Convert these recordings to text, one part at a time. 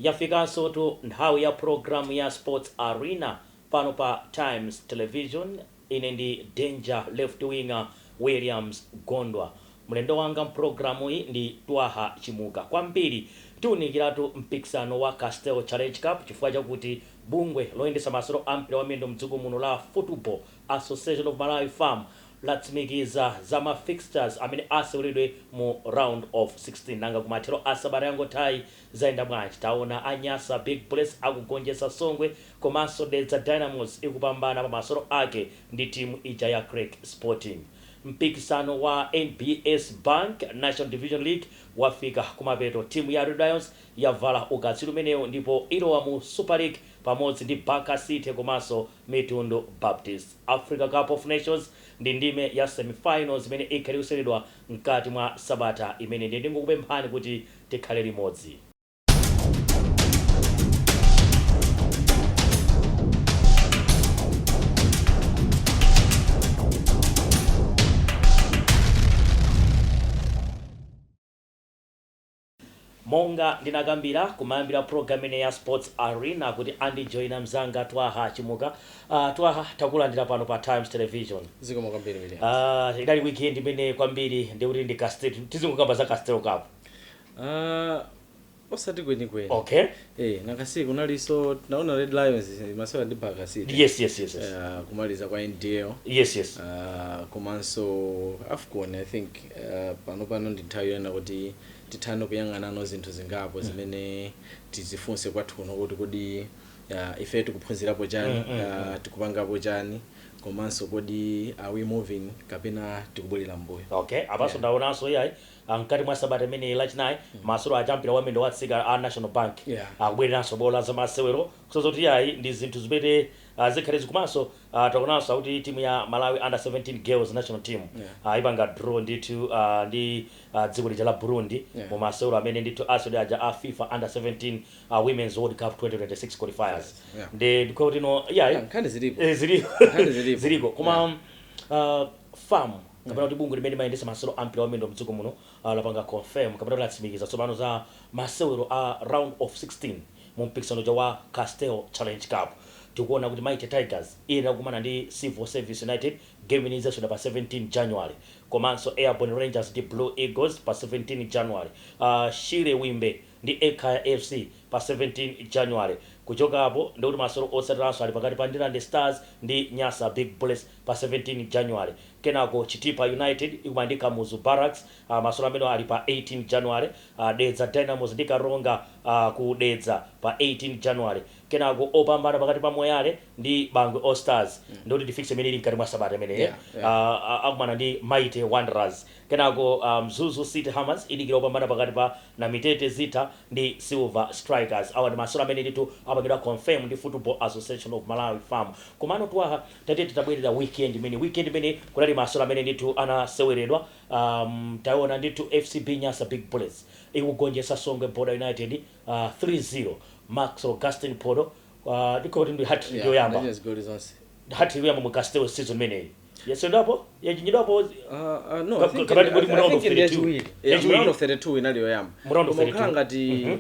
Yafikansotu nthawi ya programu ya Sports Arena pano pa Times Television. Ine ndi Danger Left Winger Williams Gondwa. Mlendo wanga mpulogalamuyi ndi Twaha Chimuka. Kwambiri tiunikiratu mpikisano wa Castel Challenge Cup chifukwa chakuti bungwe loyendetsa masewero a mpira wa miyendo mdziko muno la Football Association of Malawi, FAM, latsimikiza za ma fixtures amene aseweredwe mu round of 16. Nanga kumathero a sabata yangothayi zayenda bwanji? Taona a Nyasa Big Bullets akugonjetsa Songwe, komanso Dedza Dynamos ikupambana pa masewero ake ndi timu ija ya Creck Sporting. Mpikisano wa NBS Bank National Division League wafika kumapeto. Timu ya Red Lions yavala ukatswiri umenewo ndipo ilowa mu Super League pamodzi ndi Baka City komanso Mitundu Baptist. Africa Cup of Nations ndi ndime ya semifinals imene ikhale ikuseweredwa mkati mwa sabata imene. Ndiye ndingokupemphani kuti tikhale limodzi. Monga ndinakambira kumayambira program ine ya Sports Arena kuti andijoyina mzanga Twaha Chimuka. Twaha, takulandira pano pa Times Television. Zikomo kwambiri, Williams. Idali weekend imene kwambiri ndikuti ndi Castel, tizingokamba za Castel Cup. Osati kwenikweni. Okay. Nakasi kunalinso, tinaona Red Lions masewera ndi Baka City. yes. Kumaliza kwa NDL. yes. Komanso AFCON, I think pano pano ndi nthawi yonena kuti tithane kuyang'anano zinthu zingapo zimene tizifunse kwathu kuno kuti kodi ife tikuphunzirapo chani, tikupangapo chani, komanso kodi are we moving kapena tikubwerera mbuyo? Okay, apanso ndaonanso iyayi, mkati mwa sabata imene lachinayi masewero a mpira wa miyendo watsika a National Bank akubwereranso bola za masewero, kusonyeza kuti iyayi ndi zinthu zimene zikhale zikumanso. Taonanso akuti timu ya Malawi Under 17 Girls national team ipanga draw ndithu ndi dziko lija la Burundi mu masewero amene ndithu asewedwa aja a FIFA Under 17 Women's World Cup 2026 qualifiers. Ndi ndikuti kuti no iyayi. Yeah, nkhani zilipo. Ziliko. Nkhani zilipo. Ziliko, koma FAM, kapena kuti bungwe limene limayendetsa masewero a mpira wa miyendo mdziko muno, lapanga confirm kapena kuti latsimikiza tsopano za masewero a round of 16 mu mpikisano uja wa Castel Challenge Cup. Tikuona kuti Mighty Tigers iyenera kukumana ndi Civil Service United, game imene idzasewedwa pa 17 January, komanso Airborne Rangers ndi Blue Eagles pa 17 January, Shire Wimbe ndi Ekhaya FC pa 17 January. Kuchokapo ndikuti masewero otsatiranso ali pakati pa Ndirande Stars ndi Nyasa Big Bullets pa 17 January. Kenako Chitipa United ikumana ndi Kamuzu Barracks, masewero amene ali pa 18 January. Dedza Dynamos ndi Karonga ku Dedza pa 18 January. Kenako opambana pakati pa Moyale ndi Bangwe All Stars, ndikuti ndi fixture imene ili mkati mwa sabata imeneyi, akumana ndi Mighty Wanderers. Kenako Mzuzu City Hammers idikira opambana pakati pa Namitete Zita ndi Silver Strikers. Awa ndi masewero amene ndithu apangidwa confirm ndi Football Association of Malawi, FAM. Komano Twaha, tate titabwerera weekend imene, weekend imene kunali masewero amene ndithu anaseweredwa, taona ndithu FCB Nyasa Big Bullets ikugonjetsa Songwe Border United 3-0. Max Augustin Phodo, ndiko kuti ndi hat-trick yoyamba. Anachita zigoli zonse. Hat-trick yoyamba mu Castel season imeneyi. Yaseweredwapo, yachinyidwapo? No, I think Kapati kuti mu I round think of ndi 32. yachiwiri. Yeah, mu Yachiwiri. round of 32 inali yoyamba. Mu round of Koma 32. kukhala ngati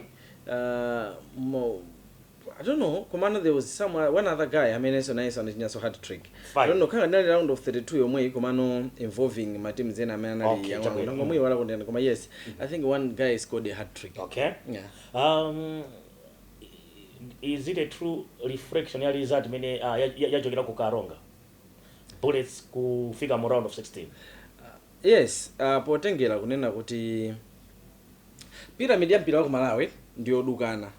I don't know, komano there was some one other guy amenenso nayenso anachinyanso hat trick. I don't know, khala ndinali round of 32 yomweyi, komano involving ma teams ena amene anali Okay, chabwino. Ngomwe kundena, koma yes, I think one guy scored a hat trick. Okay. Is it a true reflection ya result imene yachokera ku Karonga Bullets kufika mu round of 16? Yes, potengera kunena kuti pyramid ya mpira wa ku Malawi ndiyodukana,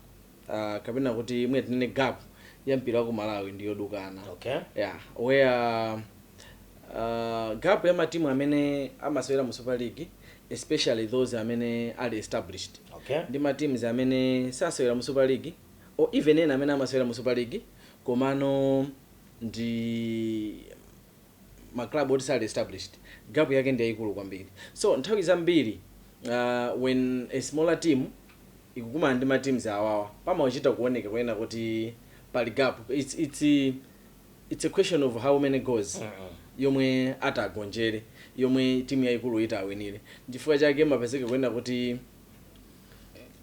kapena kuti mwe tinene gap ya mpira wa ku Malawi ndiyodukana. Yeah, where gap ya matimu amene amasewera mu Super League, especially those amene ali established, ndi ma teams amene sasewera mu Super League or even ena amene amasewera mu Super League komano ndi ma club oti sali established, gap yake ndi yayikulu kwambiri. So nthawi zambiri when a smaller team ikukumana ndi ma teams awawa, pamachita kuoneka kunena kuti pali gap. It's a question of how many goals yomwe atagonjere, yomwe timu yayikulu itawinire. Chifukwa chake mapezeka kunena kuti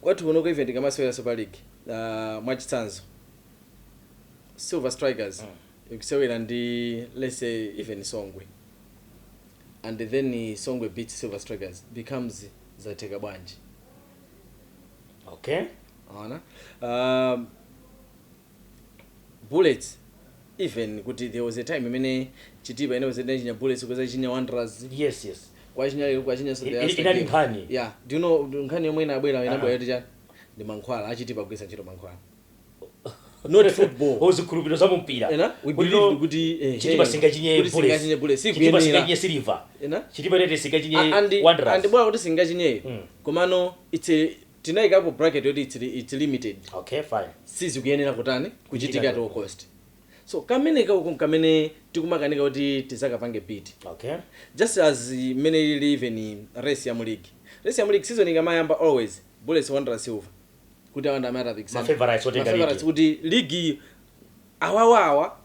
kwathu kunoko, even tikamasewera Super League, Mwachitsanzo, Silver Strikers ikusewera ndi, let's say, even Songwe, and then Songwe beats Silver Strikers, becomes zatheka bwanji? Ona, Bullets, even kuti there was a time imene Chitipa inachinya Bullets, kweza chinya Wanderers, kwachinya lero, kwachinya, so the Inali nkhani. Yeah, do you know nkhani yomwe inabwera? Inabwera yoti chani? Ndi mankhwala. Achitipa kugwiritsa ntchito mankhwala, not football. Ozikhulupiriro za mumpira. Ena we believed kuti Chitipa singachinye kuti Bullets. singachinye Bullets. Chitipa Sikuyenera. singachinye Silver. Ena Chitipa tete singachinye Wanderers. And bora kuti singachinyeyo, komano it's a tinayikapo bracket yoti it's limited. Okay, fine. Sizikuyenera kutani? Kuchitika Kuchitika. at all cost. So kamene kauko kamene tikumakanika kuti tizakapange beat, just as mmene ili even race ya mu league, race ya mu league season ikamayamba, always Bullets, Wanderers, Silver, kuti awanda amene atapikisana. Ma favorites otenga Ma favorites, league. Kuti league awawawa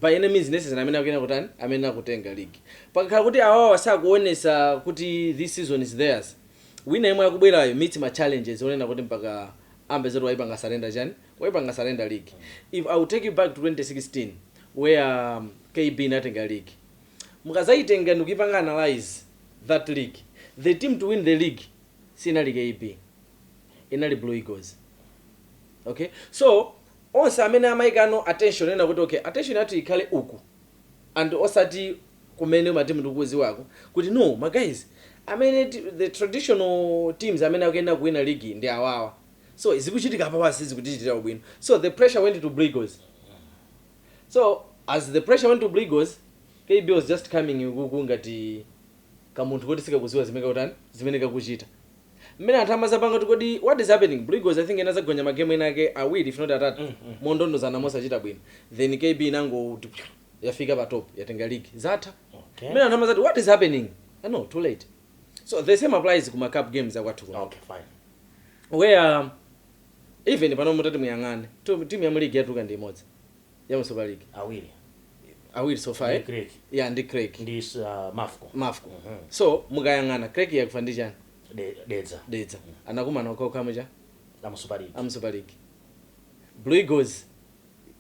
by any means necessary amene akuyena kutani, amene akutenga league. Pakakhala kuti awawa sakuonesa kuti this season is theirs, wina yemwe akubwerayo meet ma challenges onena kuti mpaka ambe zetu waipanga surrender chani, waipanga surrender league. If I will take you back to 2016, where KB inatenga league, mukazayitenga ndikuipanga analyze that league, the team to win the league sinali KB, inali Blue Eagles. Okay, so onse amene amayikano attention ena kuti okay, attention yathu ikhale uku and osati kumene matimu ndikuziwako kuti no, ma guys amene the traditional teams amene akuyenda kuwina league ndi awawa, so zikuchitika apawa sizikutichitira bwino. So the pressure went to Blue Eagles. So as the pressure went to Blue Eagles, KB was just coming ukuku ngati kamunthu kuti sikakuziwa zimene kakutani, zimene kakuchita. Mmene anthu amazapanga kuti kodi what is happening, Blue Eagles, I think, inazagonya magemu ena ake awiri, if not atatu, mondondozana mosachita bwino, then KB inango yafika pa top, yatenga league, zatha. Mmene anthu amazati what is happening, I know too late. So the same applies kuma cup games akwathu kuno, Okay, fine. where even pano mutati muyang'ane, timu ya mu league yatuluka ndi imodzi ya mu Super League. Awiri. Awiri so far, Ndi eh? Creck. Yeah, ndi Creck. Ndi Mafco. Mafco. So mukayang'ana, Creck yakufa ndi chani? Dedza. Dedza anakumana okhaokha mucha Amu Super League. Amu Super League. Blue Eagles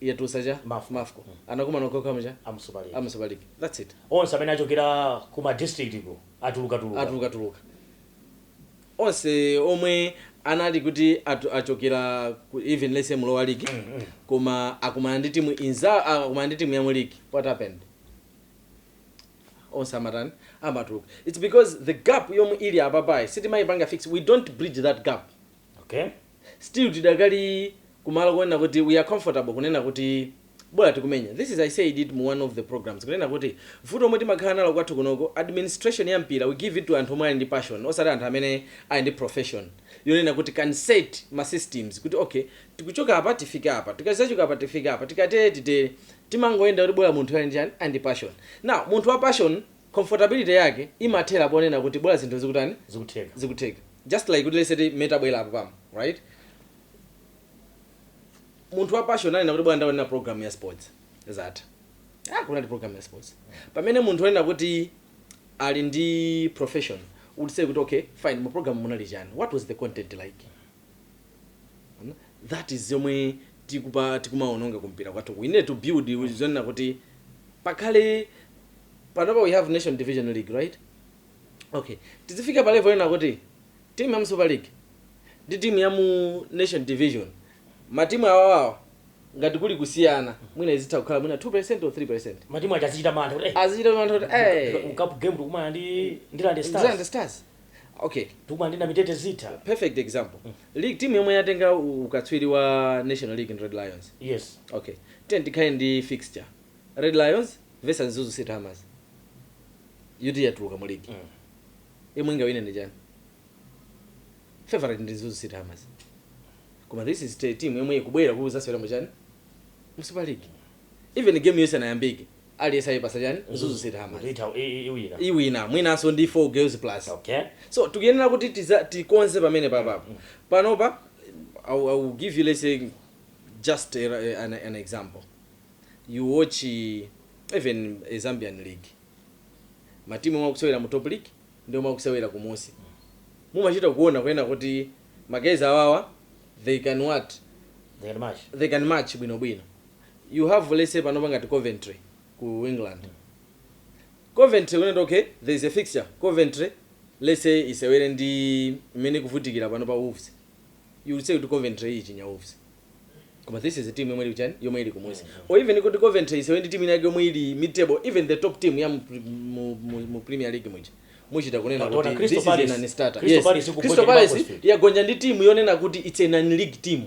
yatusa cha Mafco. Mafco anakumana okhaokha mucha Amu Super League. Amu Super League. That's it. Onse amene achokera kuma district ku atuluka tuluka. Atuluka tuluka onse omwe anali kuti achokera even, let's say, mu lower league, koma akumana ndi timu inza, akumana ndi timu ya mu league, what happened? Onse amatani? Amatuluka. It's because the gap yomwe ili apapayi sitimayipanga fix. We don't bridge that gap. Still tidakali kumalo kuona kuti we are comfortable kunena kuti bora tikumenya. This is, I said it mu one of the programs, kunena kuti vuto omwe timakhala nalo kwathu kunoko, administration ya mpira, we give it to anthu omwe ali ndi passion, osati anthu amene ali ndi profession yonena kuti can set ma systems kuti okay, tikuchoka apa tifike apa, tikazachoka apa tifike apa, tikatere titere. Timangoyenda kuti bora munthu ali ndi chani, ali ndi passion. Now munthu wa passion, comfortability yake imathera ponena kuti bora zinthu zikutani? Zikutheka. Zikutheka. Just like kuti let's say metabwera apo pamo, right, munthu wa passion anena kuti bwana, ndaonera program ya sports, zatha, ah, kunati program ya sports. Pamene munthu anena kuti ali ndi profession would say kuti okay, fine, mu program munali chani? What was the content like? That is yomwe tikupa tikumaononga kumpira kwathu. We need to build zonena kuti pakhale, panopa we have Nation Division League, right? Okay, tizifika pa level yona kuti timu ya mu Super League ndi timu ya mu Nation Division, matimu awawawa, ngati kuli kusiyana, mwina izitha kukhala mwina 2% or 3%. Matimu aja azichita mantha kuti Azichita mantha kuti cup game tikumana ndi Ndilande Ndilande Stars. Stars, okay. Tikumana ndi Namitete Zitha. Perfect example, league team yomwe yatenga ukatswiri wa National League and Red Lions. Okay, ten tikhale ndi fixture, Red Lions versus Mzuzu City Hammers, yuti yatuluka mu league. Imwe ingawine ndi chani? Favorite ndi Mzuzu City Hammers, koma this is the team yomwe ikubwera kuzasewera mu chani, mu Super League. Even game yonse anayambike, aliyense ayipasa chani? Mzuzu City Hammers. Kuti itha iwina. Iwina mwinanso ndi 4 goals plus. So tikuyenera kuti tikonze pamene papapo. Panopa I will give you, let's say, just an example. You watch even a Zambian league, matimu omwe akusewera mu top league ndi omwe akusewera kumusi, mumachita kuona kuyena kuti magezi awawa, they can what? They can match. They can match bwinobwino. You have, let's say, panopa ngati Coventry ku England. Coventry kunena, okay, there is a fixture, Coventry, let's say, isewere ndi imene kuvutikira pano pa Wolves. You would say kuti Coventry ichinya Wolves, koma this is a team yomwe ili kuchani, yomwe ili kumusi. Or even kuti Coventry isewere ndi team inake yomwe ili mid table, even the top team ya mu Premier League muja, muchita kunena Taona kuti Crystal this is Palace. a non-starter. Crystal Yes. Palace ikugonja Crystal ndi Palace Macclesfield. yagonja ndi team yonena kuti it's a non-league team.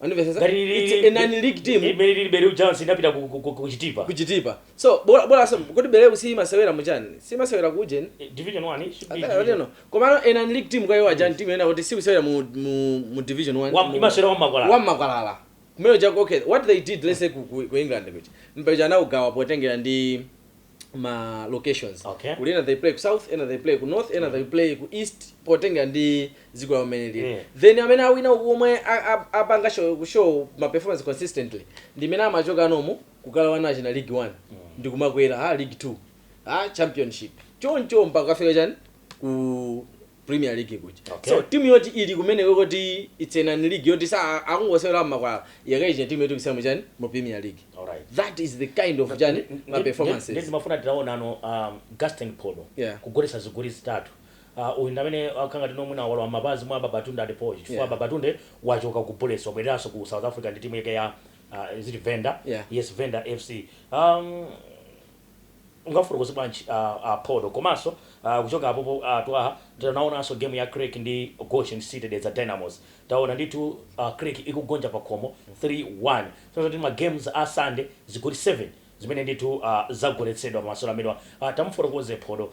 Andimvetsetsa? It's a non-league team. Imene ili Bereu Giants inapita ku Chitipa. Kuchitipa. So bola so kuti Bereu simasewera muchani, simasewera kujeni. Division 1 should be. I don't know. Komano a non-league team kwa iwo ajani, team yonena kuti sikusewera mu Division 1. Imasewera wamakwalala. Wamakwalala kumene chako. Okay, what they did, let's say, ku England kuchi mpeja anaugawa potengera ndi ma locations. Kuli ena they play ku south, ena they play ku north, ena they play ku east, potengera ndi dziko lawo mmene lili. Then amene awina omwe apanga show, ku show ma performance consistently, ndi imene amachoka nomo kukalawa nachi na League 1 ndi kumakwera League 2, Championship, choncho mpaka kafika chani, ku Premier League kuja. So timu yoti ili kumene kuti it's an league yoti sa akungosewera mmakwalala, yakaicha timu yoti kusema chani, mu Premier League. That is the kind of chani, ma performances. Ndi ndimafuna titaona ano Gaston Polo kugoletsa zigoli zitatu. Uyu ndi amene akanga tinomwina walowa mapazi mwa Babatunde alipo, chifukwa Babatunde wachoka ku Bullets, wabwereranso ku South Africa ndi timu yake ya is it Venda? Yeah. Yes, Venda FC. Ungafotokoze bwanji Podo? Komanso kuchoka apopo twaha tinaonanso game ya Creck ndi Goshen City Dedza Dynamos. Taona ndithu Creck ikugonja pakhomo 3-1. So kuti ma games a Sunday, zigoli 7 zimene ndithu zagoletsedwa pamasewero amenewa. Tamufotokoze Podo.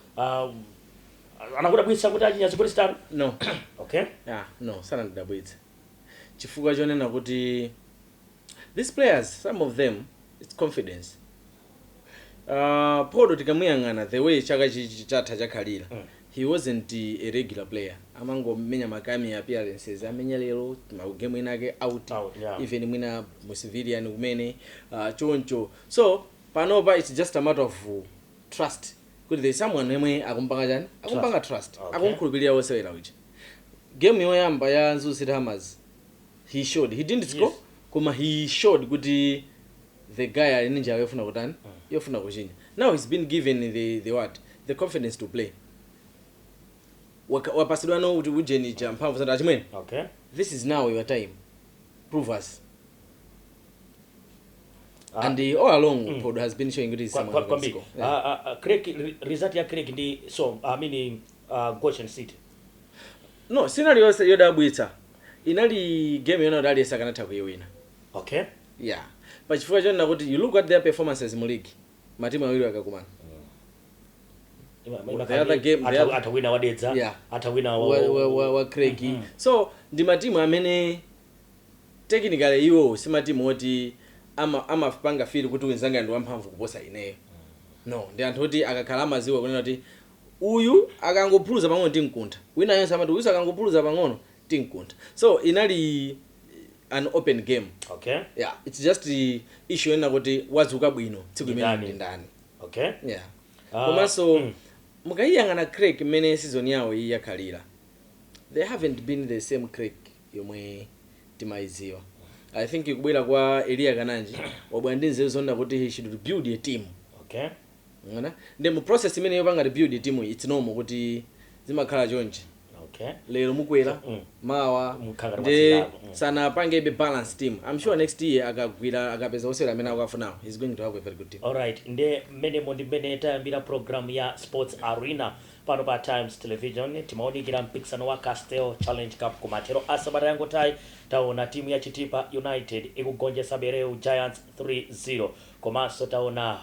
Anakudabwitsa kuti achinya zigoli zitatu? No. Okay. Yeah, no, sanandidabwitse chifukwa chonena kuti these players, some of them, it's confidence. Podo tikamuyang'ana the way chaka chichi chatha chakhalira, he wasn't a regular player, amangomenya ma cameo appearances, amenya lero, magame inake out. Out, yeah. Even mwina mu civilian kumene choncho. So panopa it's just a matter of trust, kuti there is someone yemwe akumpanga chani, akumpanga trust, akumkhulupirira wosewera uja. Game yoyamba ya Mzuzu City Hammers, he showed, he didn't score, koma he showed kuti the guy ali ndi njala yofuna kutani, yofuna kuchinya. Now he's been given the what, the confidence to play. Wapasidwa no kuti ujeni cha mphamvu zati achimwene, this is now your time, prove us. And all along Podo has been showing kuti he's someone who can Kwambiri. score. Yeah. Creck, result ya Creck ndi, so I mean, Goshen City. No, sinali yonse yodabwitsa, inali game yona kuti aliyense akanatha kuyiwina. Yeah, pachifukwa chonena kuti you look at their performances mu league, matimu awiri akakumana. The other game, the other- Atawina wadedza. Atawina wa Creck. So ndi matimu amene technically iwo si matimu oti amapanga feel kuti wenzanga ndi wamphamvu kuposa ineyo. No, ndi anthu oti akakhala amaziwa kunena kuti uyu akangophuluza pang'ono timkuntha, wina yense amati uyu akangophuluza pang'ono timkuntha. So inali an open game. Yeah, it's just the issue yonena kuti wadzuka bwino tsiku limene Ndani. ndi ndani. Yeah. Komanso mukayiyang'ana Creck mmene season yawo iyi yakhalira, they haven't been the same Creck yomwe timayidziwa. I think kubwera kwa Elia Kananji, wabwera ndi nzeru zonena kuti he should build a team. Ngana ndi mu process imene yopanga rebuild a team, it's normal kuti zimakhala chonchi. Lero mukwera, mawa Mukhala ndi mwazindalo. Sanapangebe balance team. I'm sure next year akagwira, akapeza osewera amene akuafunawo, he's going to have a very good team. Alright, nde mmenemo ndi mmene tayambira program ya Sports Arena pano pa Times Television. Timaonikira mpikisano wa Castel Challenge Cup. Kumathero a sabata yangotayi taona timu ya Chitipa United ikugonjetsa Bereu Giants 3-0, komanso taona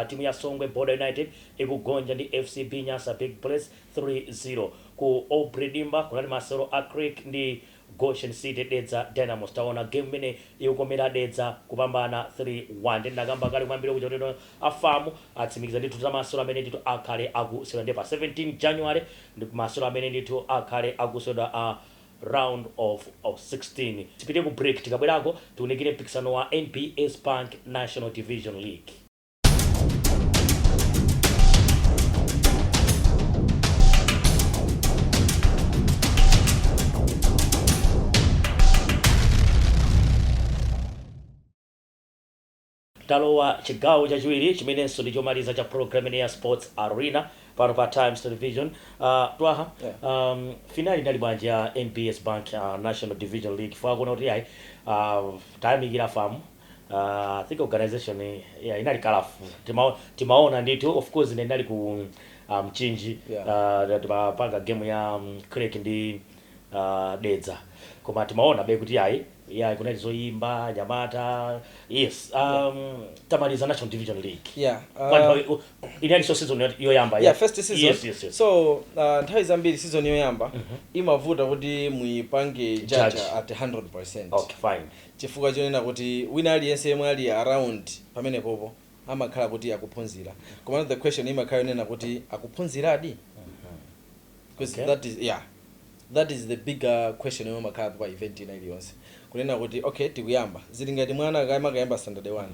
timu ya Songwe Border United ikugonja ndi FCB Nyasa Big Bullets 3-0. Ku Aubrey Dimba kunali masewero a Creck ndi Goshen City Dedza Dynamos. Taona game imene ikukomera Dedza kupambana 3-1. Ndi ndakamba kale kwambiri kuja kuti a FAM atsimikiza ndithu za masewero amene ndithu akhale akusewera ndi pa 17 January, ndi masewero amene ndithu akhale akusewera a round of 16. Tipite ku break, tikabwerako tiunikire mpikisano wa NBS Bank National Division League. Talowa chigawo chachiwiri chimenenso ndi chomaliza cha program ine ya Sports Arena pano pa Times Television. Twaha, finali inali bwanji ya NBS Bank National Division League? Fakuona kuti ayi, tayamikira FAM. I think organization, yeah, inali colorful. Timaona ndithu. Of course ine inali ku Mchinji. Timapanga game ya Creck ndi Dedza, koma timaona be kuti ayi, yeah, kunali zoyimba nyamata. Yes, tamaliza National Division League. Inalinso season yoyamba. Yeah, first season. Yes. So nthawi zambiri season yoyamba imavuta kuti muyipange judge Judge. at 100%, Okay, fine. chifukwa chonena kuti wina aliyense yemwe ali around pamenepopo amakhala kuti akuphunzira, koma the question imakhala yonena kuti akuphunziradi? Because that is, yeah, that is the bigger question yomwe imakhala pa event ina iliyonse, kunena kuti okay, tikuyamba, zili ngati mwana akayamba standard 1,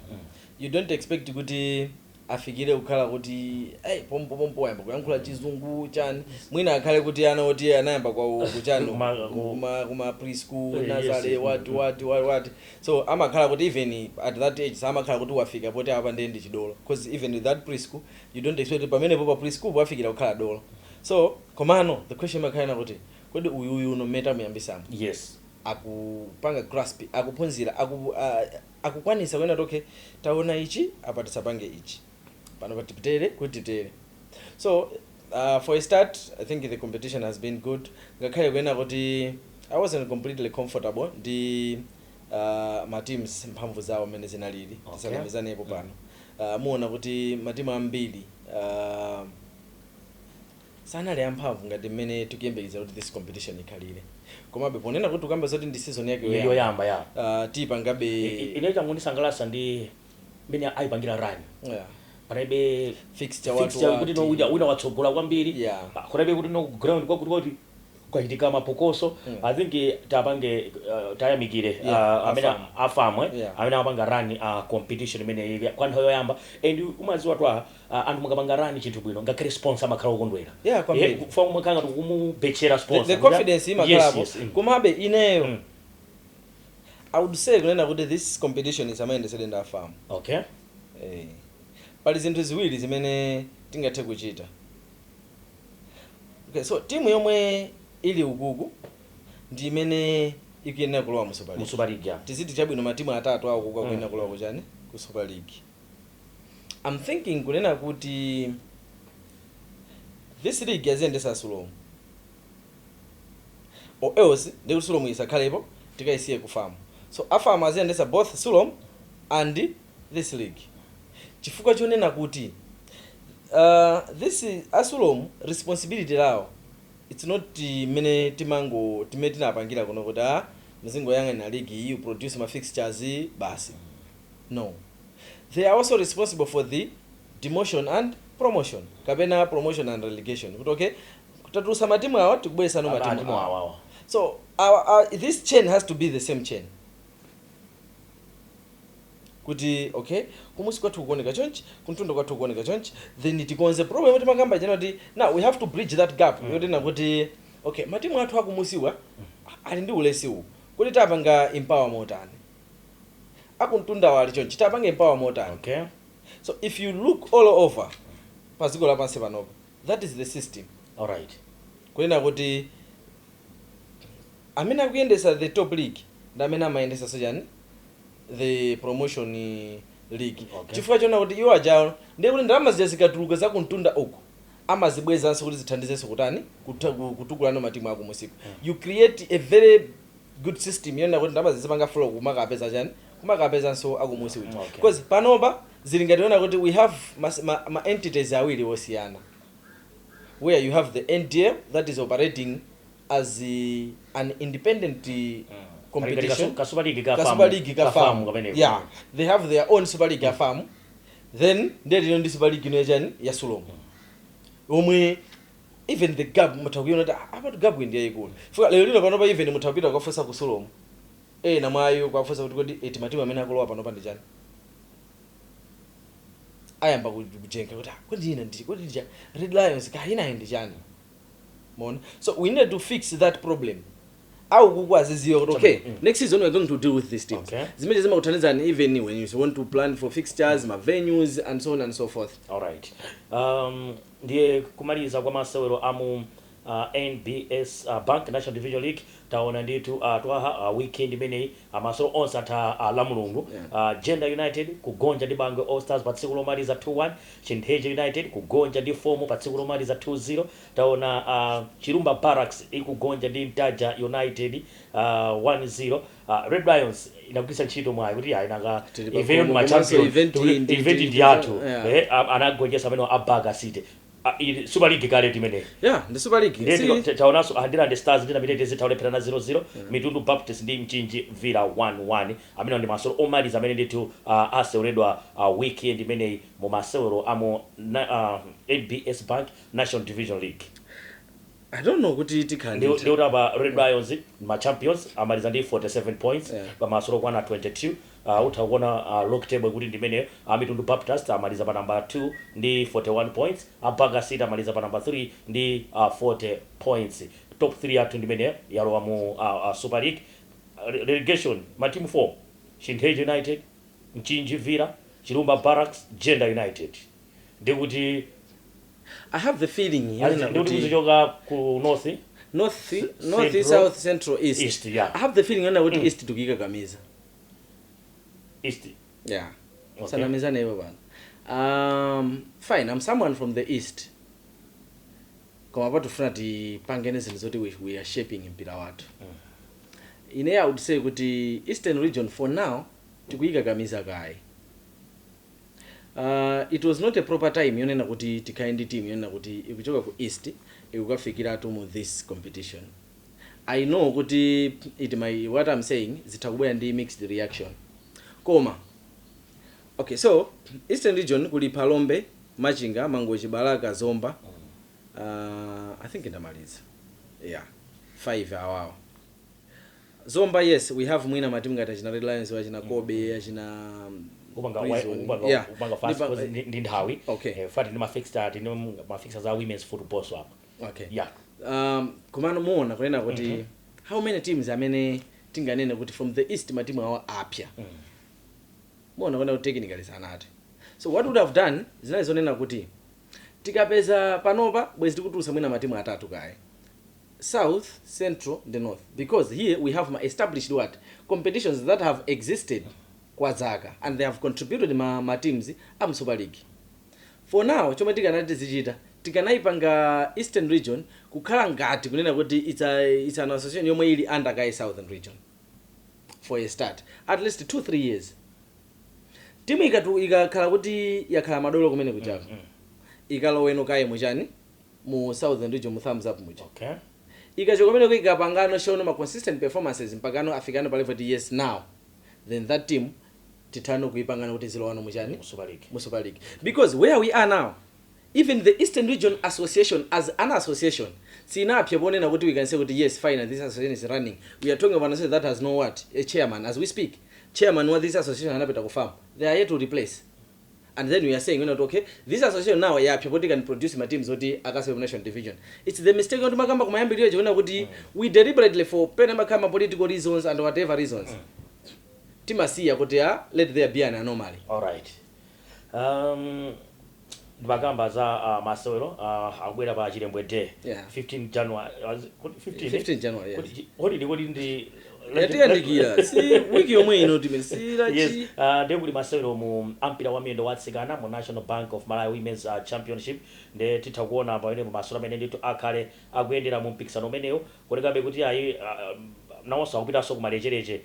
you don't expect kuti afikire kukhala kuti hey, pompo pompo wayamba kuyankhula Chizungu chani. Mwina akhale kuti ana oti anayamba kwa kuchani, kuma preschool, nursery, what what what what. So amakhala kuti even at that age samakhala kuti wafika poti apa ndiye ndi chidolo, because even with that preschool you don't expect kuti pamenepo pa preschool wafikira kukhala dolo. So komano the question imakhala kuti kodi uyuyu uno mmene tamuyambisamo akupanga grasp, akuphunzira, akukwanisa kuena kuti okay, taona ichi apa, tisapange ichi pano, patipitere kuti titere. So for a start, I think the competition has been good, ngakhale kuena kuti I wasn't completely comfortable ndi ma teams mphamvu zawo mmene zinalili. Tisanamizanepo pano, muona kuti matimu ambiri sanali amphamvu ngati mmene tikuyembekeza kuti this competition ikhalire. Komabe ponena kuti ukamba zoti ndi season yake yoyamba, yoyamba ya tiyipangabe. Ine changondisangalatsa ndi mmene ayipangira run. Panalibe fixture watu fixture kuti no wina watsogola kwambiri. Kunalibe kuti no ground kwakuti kuti kwachitika mapokoso. I think tapange tayamikire amene A FAM. A FAM amene amapanga run competition imene kwa nthawi yoyamba. And umadziwa twa anthu mukapanga run chinthu bwino, ngakhale sponsor amakhala okondwera. Yeah, kwambiri. Kufa umakhala ngati kumubetchera sponsor. The confidence imakhalapo. Yes. Komabe ineyo I would say kunena kuti this competition is amayendetsedwe ndi a FAM. Pali zinthu ziwiri zimene tingathe kuchita. Okay, so timu yomwe ili ukuku ndi imene ikuyenera kulowa mu Super Mu League. Super League, yeah. Tiziti chabwino, matimu atatu akuku akuyenera kulowa kuchani, ku Super League. I'm thinking kunena kuti this league aziyendesa Sulom, or else ndikuti Sulom isakhalepo, tikayisiye ku FAM. So a FAM aziyendesa both Sulom and this league, chifukwa chonena kuti this is a Sulom responsibility lawo. It's not mmene timango timene tinapangira kuno kuti ah, muzingoyang'anira league iyi, produce ma fixtures basi. No, they are also responsible for the demotion and promotion, kapena promotion and relegation, kuti okay, kutatulusa matimu awa, tikubweresano matimu matimu awa. Awawa. So this chain has to be the same chain, kuti okay, kumusi kwathu kukuoneka chonchi, kumtunda kwathu kukuoneka chonchi, then tikonze problem timakamba chena kuti now we have to bridge that gap yotina kuti okay, matimu athu akumusiwa ali ndi ulesiwu, kuti tapanga empower motani, akumtundawo ali chonchi, tapanga empower motani. So if you look all over pa dziko lapansi panopo, that is the system, kunena kuti amene akuyendesa the top league ndi amene amayendesa chani, the promotion league, chifukwa chona kuti iwo ajawo ndiye kuti ndalama zija zikatuluka zakumtunda uku amazibwezanso kuti zithandizenso kutani, kutukulano matimu akumusiku. You create a very good system yonena kuti ndalama zizipanga flow kumakapeza chani, kumakapezanso akumusi uja, because panopa zili ngati yona kuti we have ma entities awiri osiyana, where you have the NDL that is operating as an independent competition, Ka Super League ka ka FAM. Super League ka Ka FAM FAM. Kameneko. Yeah, they have their own Super League ya FAM. Then ndiye lino ndi Super League ino yachani, ya Sulom, omwe even the gap mutha kuiona kuti ah, apatu gap ndi yayikulu. Fika lero lino panopa even mutha kupita kukafunsa ku Sulom, ena mwayo kukafunsa kuti kodi eti matimu amene akulowa panopa ndi chani, ayamba kujenga kuti ah, kodi ina ndi, kodi ndi chani, Red Lions ka inayo ndi chani mona. So we need to fix that problem. Au kuku aziziwa kuti, okay, next season we are going to deal with these teams. Zimene zimakuthandizani even when you want to plan for fixtures, ma venues and so on and so forth. Alright, ndiye kumaliza kwa masewero amu NBS Bank National Division League, taona ndithu twaha weekend imeneyi masewero onse atha la Mulungu. Jenda United kugonja ndi Bangwe All Stars pa tsiku lomaliza 2-1. Chintheche United kugonja ndi Fomo pa tsiku lomaliza 2-0. Taona Chirumba Barracks ikugonja ndi Ntaja United 1-0. Red Lions inagwiritsa ntchito mwayi kuti ayi nanga Tili pa ifeyo ndi khomo, ma komanso champion, event event ndi yathu. Yeah. Anagonjetsa amene a Baga City. Super League kale timeneyi. Yeah, ndi Super League. Ndiye taonanso Ndirande Stars ndi Namitetezi taulepherana 0-0, Mitundu Baptist ndi Mchinji Villa 1-1. Amene ndi masewero omaliza amene ndithu aseweredwa weekend imeneyi mu masewero amu NBS Bank National Division League. I don't know kuti tikhala ndi Ndi kuti apa Red Lions ma champions amaliza ndi 47 points pa masewero okwana 22. Utha kuona log table kuti ndimene Mitundu Baptist amaliza pa number 2 ndi 41 points, Abaga City amaliza pa number 3 ndi 40 points. Top 3 yathu ndimene yalowa mu Super League. Relegation matimu 4: Chintheche United, Mchinji Villa, Chilumba Barracks, Jenda United. Ndikuti I have the feeling yonena ndikuti kuti kuzichoka ku north, north, north, Central, south, central, east. East, yeah. I have the feeling yonena kuti east tikuyikakamiza. East. Yeah. Okay. Sanamizana iwo pano. Fine, I'm someone from the east, koma patufuna tipangene zinthu zoti we are shaping mpira wathu. Ine I would say kuti Eastern Region for now tikuyikakamiza kayi. It was not a proper time yonena kuti tikhale ndi team yonena kuti ikuchoka ku east ikukafikiratu mu this competition. I know kuti it my what I'm saying zitha kubwera ndi mixed reaction, koma okay, so Eastern Region kuli Phalombe, Machinga, Mangochi, Balaka, Zomba. I think ndamaliza. Yeah, five awawa. Zomba, yes, we have mwina matimu ngati achina Red Lions, achina Kobe, achina Kupanga Prison. Kupanga kupanga fast because ndi nthawi. Okay. Fati ndi ma fixture, ndi ma fixtures za women's football so apa. Okay. Yeah. Komano muona kunena kuti how many teams amene tinganene kuti from the east matimu awo apya? Muona kunena kuti technically sanati. So what would have done zinali zonena kuti tikapeza panopa bwezi tikutulutsa mwina matimu atatu kaye, south, central ndi north, because here we have ma established what competitions that have existed kwa zaka and they have contributed ma teams am Super League. For now chomwe tikanati tizichita, tikanayipanga Eastern Region kukhala ngati kunena kuti it's an association yomwe ili under kaye Southern Region for a start, at least 2 3 years. Timu ikakhala kuti yakhala madolo kumene kuchako, ikaloweno kaye muchani, mu Southern Region, mu Thumbs Up muja. Ikachoka kumeneko, ikapangano show ma consistent performances mpakano afikano pa level kuti yes, now then that team tithano kuipangana kuti zilowano muchani? Mu Super League. Mu Super League, because where we are now, even the Eastern Region Association as an association sinapye ponena kuti we can say kuti yes, fine, this association is running. We are talking about an association that has no what, a chairman. As we speak, chairman wa this association anapita ku FAM. They are yet to replace. And then we are saying, okay, this association now yapya poti can produce ma teams oti akasewere national division. It's the mistake yoti makamba kumayambiriro chikuona kuti we deliberately, for pena makamba political reasons and whatever reasons, timasiya kuti ah, let there be an anomaly. Alright, ndimakamba za masewero akubwera pa Chilembwe Day, 15 January, 15, 15 January, yes. Kodi ndi Yatiyandikira, si wiki yomwe ino time si lachi. Yes, ndiye kuli masewero mu ampira wa miyendo watsikana mu National Bank of Malawi Women's Championship. Ndiye titha kuona pamenepo masewero amene ndithu akhale akuyendera mu mpikisano umenewo, kolekabe kuti ayi, nawonso akupitanso kumalechereche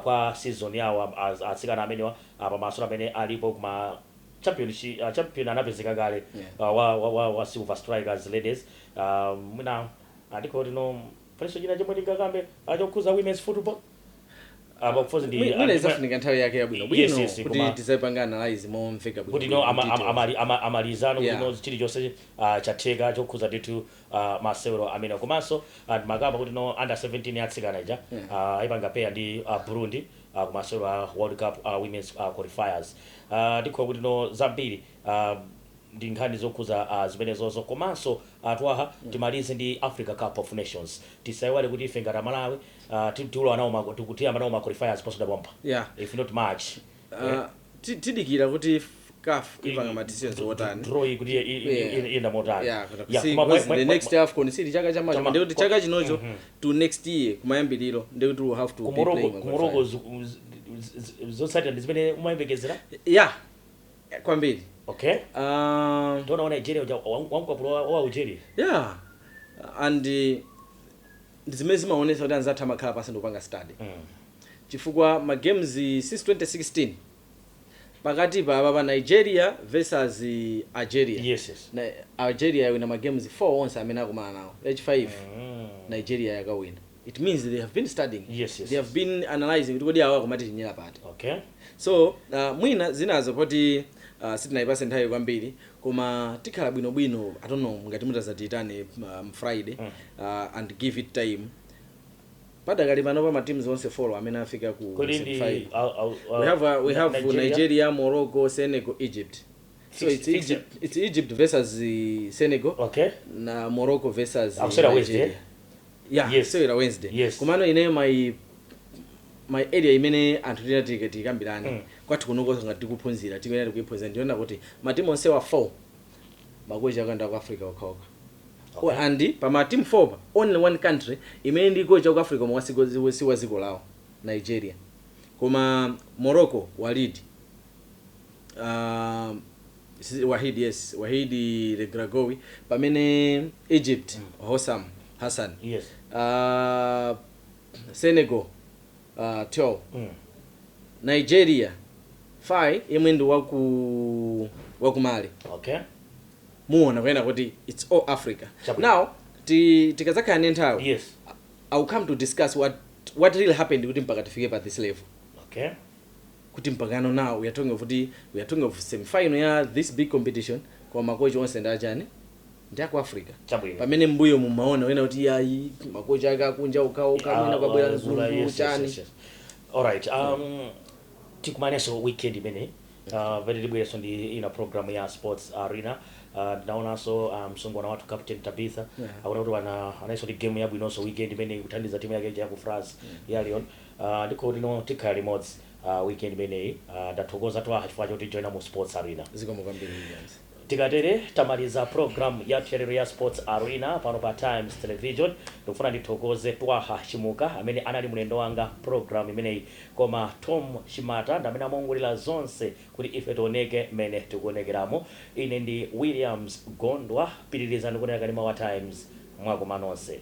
kwa season yawo atsikana amenewa pa masewero amene alipo kuma championship. Champion anapezeka kale, wa Silver Strikers Ladies. Mwina andiko tino palinso china chomwe tingakambe chokhuza women's football apa kufozi ndi Mwina izafunika nthawi yake yabwino bwino Yes, kuti tizayipanga analyze momveka bwino kuti no bwino, details. amalizano kuti no chilichonse chatheka chokhuza ndithu masewero amene. Komanso makamba kuti no under 17 yatsikana ija ayipanga pair ndi Burundi kumasewero a World Cup women's qualifiers. Ndikhowa kuti no zambiri. Ndi nkhani zokhuza zimenezozo. Komanso Twaha, timalize ndi Africa Cup of Nations. Tisayiwale kuti ife ngati Amalawi tiulowa nawo tikutiyamba nawo ma qualifiers posachedwa pompa, if not March. Tidikira kuti CAF ipanga ma decisions otani. Draw iyi kuti iyenda motani. Yeah, Yeah, see, koma because the next AFCON sili chaka chamacho, ndikuti chaka chinocho to next year kumayambiriro, ndikuti we have to Ku be Morocco, playing ku Morocco qualifiers. zotsatira ndi zimene umayembekezera? Yeah, kwambiri. Ndiona wa Nigeria uja wamkwapula wa Algeria. Yeah, and ndi zimene zimaonesa kuti anzathu amakhala pasi ndikupanga study, chifukwa ma games since 2016 pakati pa pa Nigeria versus Algeria, Yes. Algeria yawina ma games 4 onse amene akumana nawo, H5 Nigeria yakawina. It means they have been studying, they have been analyzing kuti kodi awa kumati chinyera pati. So mwina zinazo poti sitinayipase nthawi kwambiri, koma tikhala bwinobwino. I don't know ngati mutazatiyitane Friday and give it time. Padakali pano pa ma teams onse four amene afika ku Kodi ndi semi-final, we have Nigeria, Morocco, Senegal, Egypt. So it's Egypt, it's Egypt versus Senegal na Morocco versus Akusewera Nigeria. Wednesday, eh? Yeah, sewera Wednesday. Komano ineyo my area imene anthu tinati tikambirane kwathu kunoko ngati tikuphunzira, tikuyenera tikuiphunzira, ndiona kuti matimu onsewa 4 makochi akanda ku Africa okhaokha. And pa ma team 4 pa, only one country imene ndi coach ku Africa koma si wa dziko lawo, Nigeria. Koma Morocco, Walid Wahid, yes, Walid Regragui, pamene Egypt, Hossam Hassan, Senegal, Thiaw, Nigeria, Faye imwe ndi waku Mali. Muona kuyena kuti it's all Africa. Chabwino. Now tikadzakhala ndi nthawi, I will come to discuss what really happened kuti mpaka tifike pa this level, kuti mpakano now we are talking of, kuti we are talking of semi-final ya this big competition, koma makochi onse ndi achani? Ndi aku Africa. Chabwino. Pamene mbuyo mumaona wena kuti yayi, makochi ake akunja okhaokha, mwina kwabwera mzungu, chani. Yes. Alright, tikumanenso weekend imene pamene tibwerenso ndi ina program ya Sports Arena. Ndinaonanso msungwana wathu Captain Tabitha akuona kuti wana anayinso ndi game yabwinonso weekend imene kuthandiza timu yake ya ku France ya Lyon. Ndikho tino tikhala limodzi weekend imeneyi. Ndathokoza Twaha chifukwa choti joina mu Sports Arena. Zikomo kwambiri, Williams. Tikatere tamaliza program yathu yalero ya Sports Arena pano pa Times Television. Ndikufuna ndithokoze Twaha Chimuka amene anali mlendo wanga program imeneyi, koma Tom Chimata ndi amene amaongolera zonse kuti ife tioneke mmene tikuonekeramo. Ine ndi Williams Gondwa. Pitirizani kuonera kanema wa Times. Mwakoma nonse.